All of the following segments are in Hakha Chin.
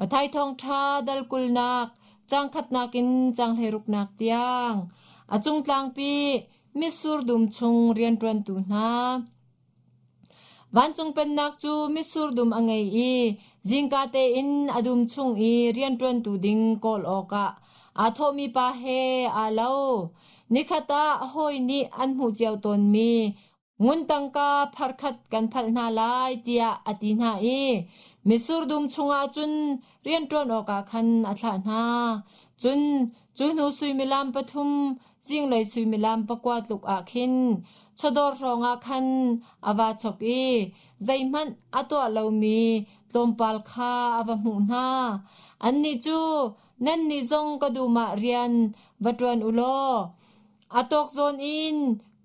Matthai thawngṭha dal kulnak, caang khatnak in caang hleiruknak tiang. A cung tlangpi mitsur dum chung rianṭuantu hna. Vancung pennak cu mitsur dum a ngei i zingka tein a dum chung i rianṭuantu ding kawl awkah aa thawhmi pa he aa lo. Nikhat ah hawi nih an hmuh cio tawnmi ngun tangka pharkhat kan phalh hna lai tiah a ti hna i mitsur dum chungah cun rianṭuan awkah khan a thlah hna. Cun cu hnu suimilam pathum zinglei suimilam pakua tluk ah khin chawdawr hrawngah khan a va chok i zeihmanh a tuah lomi tlawmpal kha a va hmuh hna. Annih cu nannih zong ka dum ah rian va ṭuan u law a tawk zawn in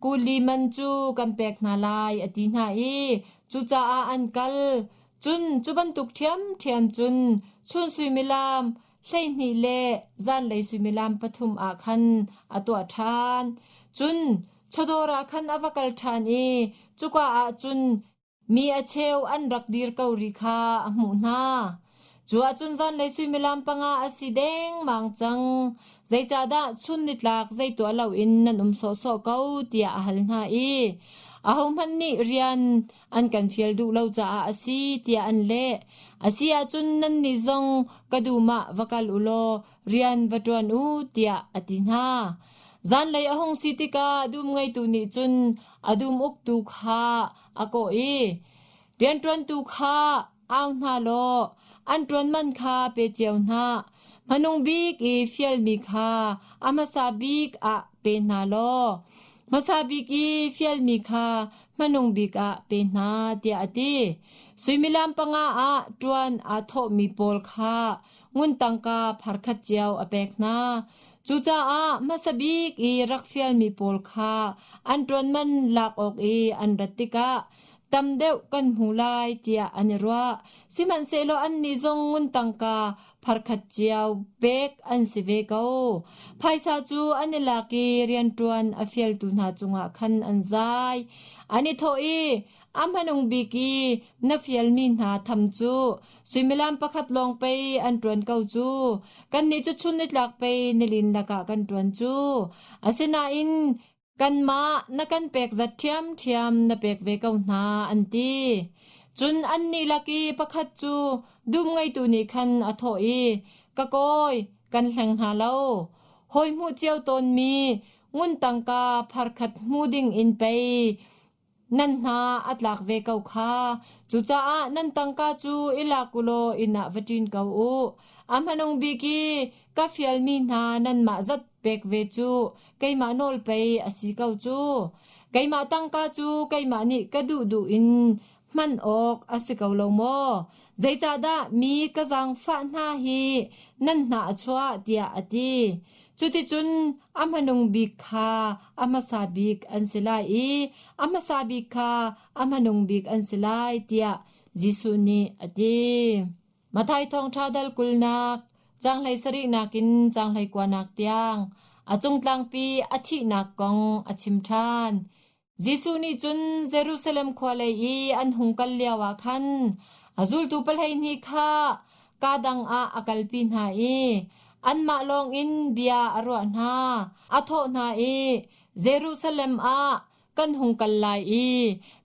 kuli man cu kan pek hna lai a ti hna i cucaah an kal. Cun cu bantuk ṭhiamṭhiam cun chun suimilam 12 le zanlei suimilam pathum ah khan a tuah ṭhan. Cun chawdawr ah khan a va kal ṭhan i cuka ah cun mi a cheu an rak dir ko rih kha a hmuh hna. Cu ahcun zanlei suimilam panga a si dengmang cang. Zeicahdah chun nitlak zei tuah loin nan um sawhsawh ko tiah a hal hna i ahohmanh nih rian an kan fial duh lo caah a si tiah an leh. A si ahcun nannih zong ka dum ah va kal u law rian va ṭuan u tiah a ti hna. Zanlei a hung si tikah dum ngeitu nih cun a dum uktu kha a kawh i rianṭuantu kha au hna law an ṭuan man kha pe cio hna. Hmanung bik i fialmi kha a hmasa bik ah pe hna law hmasa bik i fialmi kha hmanung bik ah pe hna tiah a ti. Suimilam panga ah ṭuan aa thawhmi pawl kha ngun tangka pharkhat cio a pek hna. Cucaah hmasa bik i rak fialmi pawl kha an ṭuan man lak awk i an rat tikah tam deuh kan hmu lai tiah an i ruah. Sihmanhsehlaw annih zong ngun tangka pharkhat cio pek an si ve ko. Phaisa cu an i lak i rianṭuan a fialtu hna cungah khan an zai. An i thawh i, A hmanung bik i na fialmi hna tham cu suimilam pakhat lawng pei an ṭuan ko cu. Kannih cu chun nitlak pei nilin lakah kan ṭuan cu. Asinain Kanmah na kan pek zat ṭhiamṭhiam na pek ve ko hna, an ti. Cun annih lak i pakhat cu dum ngeitu nih khan a thawh i, Ka kawi, kan hleng hna lo. Hawi hmuh cio tawnmi ngun tangka pharkhat hmu ding in pei nan hna a tlak ve ko kha. Cucaah nan tangka cu i lak u law inn ah va ṭin ko u. A hmanung bik i ka fialmi hna nanmah zat pek ve cu keimah nawl pei a si ko cu. Keimah tangka cu keimah nih ka duhduh in hman awk a si ko lo maw? Zeicahdah mi ka zaangfah hna hi nan hnah a chuah tiah a ti. Cuticun a hmanung bik kha a hmasa bik an si lai i a hmasa bik kha a hmanung bik an si lai tiah Jesuh nih a ti. Matthai thawngṭha dal kulnak, caanghlei sarihnak in caanghlei kuanak tiang a cungtlangpi a thihnak kong a chim ṭhan. Jesuh nih cun Jerusalem khua lei i an hung kal lioah khan a zultu pahleihnih kha kaa dang ah a kalpi hna i anmah lawngin bia a ruah hna. A thawh hna i, Jerusalem ah kan hung kal lai i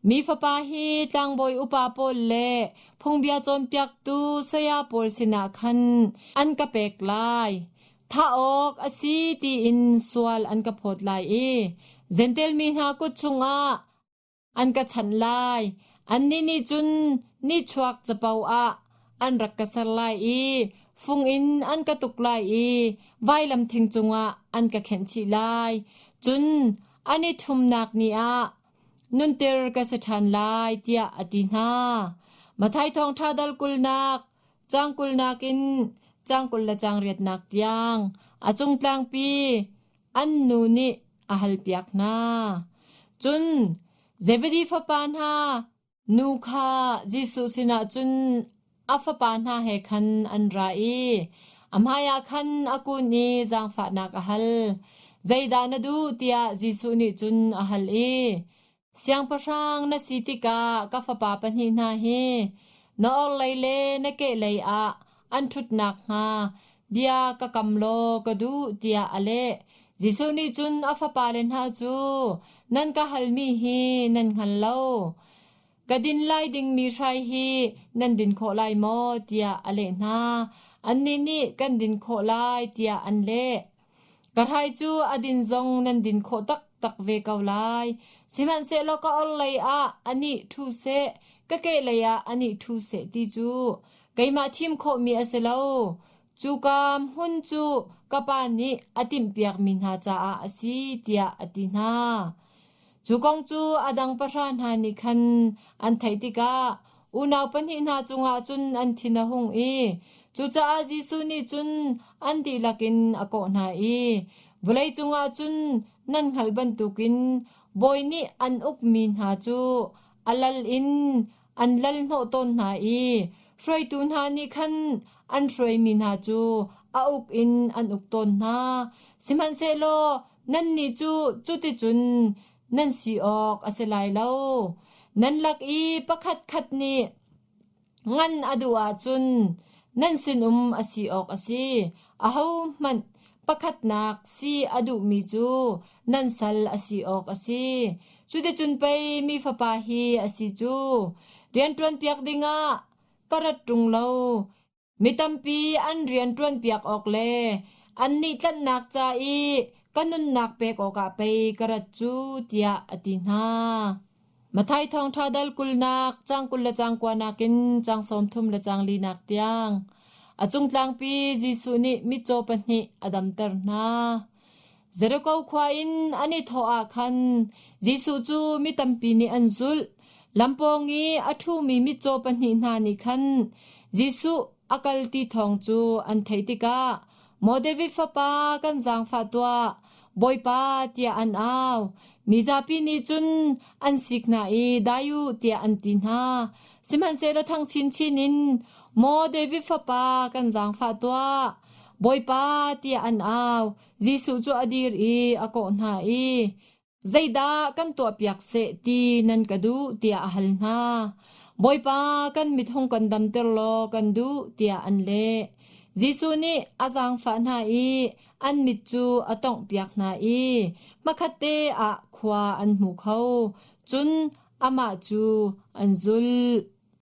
mi fapa hi tlangbawi upa pawl le phungbia cawnpiaktu saya pawl sinah khan an ka pek lai. Thah awk a si tiin sual an ka phawt lai i Jentail mi hna kut chungah an ka chanh lai. Annih nih cun nihchuak capo ah an rak ka ser lai i fung in an ka tuk lai i vailam thing cungah an ka khenh chih lai. Cun an i ṭhumnak ni ah nunter ka si ṭhan lai tiah a ti hna. Matthai thawngṭha dal kulnak Caang kulnak in caang 20 le caang riatnak tiang a cungtlangpi an nu nih a halpiak hna. Cun Zebedi fapa hna nu kha Jesuh sinah cun a fapa hna he khan an ra i a hmaiah khan a kun i zaangfahnak a hal. Zeidah na duh tiah Jesuh nih cun a hal i Siangpahrang na si tikah ka fapa pahnih hna hi na orhlei le na kehlei ah an ṭhut nakhnga bia ka kam law ka duh tiah a leh. Jesuh nih cun a fapale hna cu nan ka halmi hi nan hngal lo. Ka din lai dingmi hrai hi nan din khawh lai maw tiah a leh hna. Annih nih kan din khawh lai tiah an leh. Ka hrai cu a din zong nan din khawh taktak ve ko lai. Sihmanhsehlaw ka orhlei ah anih ṭhu seh, ka kehlei ah anih ṭhu seh ti cu keimah thim khawhmi a si lo. Cuka hmun cu ka Pa nih a timhpiakmi hna caah a si, tiah a ti hna. Cu kong cu a dang pahra hna nih khan an theih tikah unau pahnih hna cungah cun an thin a hung i cucaah Jesuh nih cun an dihlak in a kawh hna i vawlei cungah cun nan hngalh bantukin bawi nih an ukmi hna cu a lal in an lal hnawh tawn hna i hruaitu hna nih khan an hruaimi hna cu a uk in an uk tawn hna. Sihmanhsehlaw nannih cu cuticun nan si awk a si lai lo. Nan lak i pakhatkhat nih ngan a duh ahcun nan sinum a si awk a si. Ahohmanh pakhatnak si a duhmi cu nan sal a si awk a si. Cuticun pei mi fapa hi a si cu. Rianṭuanpiak dingah ka rat ṭung lo. Mi tampi an rian ṭuanpiak awk le annih tlanhnak ca i ka nunnak pek awkah pei ka rat cu, tiah a ti hna. Matthai Thawngṭha dal kulnak, caang 20 le caang kuanak in caang 30 le caang linak tiang. A cungtlangpi Jesuh nih mitcaw pahnih a damter hna. Jeriko khua in an i thawh ah khan Jesuh cu mi tampi nih an zulh. Lampawng i a ṭhumi mitcaw pahnih hna nih khan Jesuh a kal ti thawng cu an theih tikah Maw David fapa kan zaangfah tuah, Bawipa tiah an au. Mizapi nih cun an sik hna i dai u tiah an ti hna. Sihmanhsehlaw thang chinchin in Maw David fapa kan zaangfah tuah, Bawipa tiah an au. Jesuh cu a dir i a kawh hna i Zeidah kan tuahpiak seh ti nan ka duh tiah a hal hna. Bawipa kan mit hung kan damter law kan duh tiah an leh. Jesuh nih a zaangfah hna i an mit cu a tawnghpiak hna i hmakhatte ah khua an hmu kho. Cun amah cu an zulh.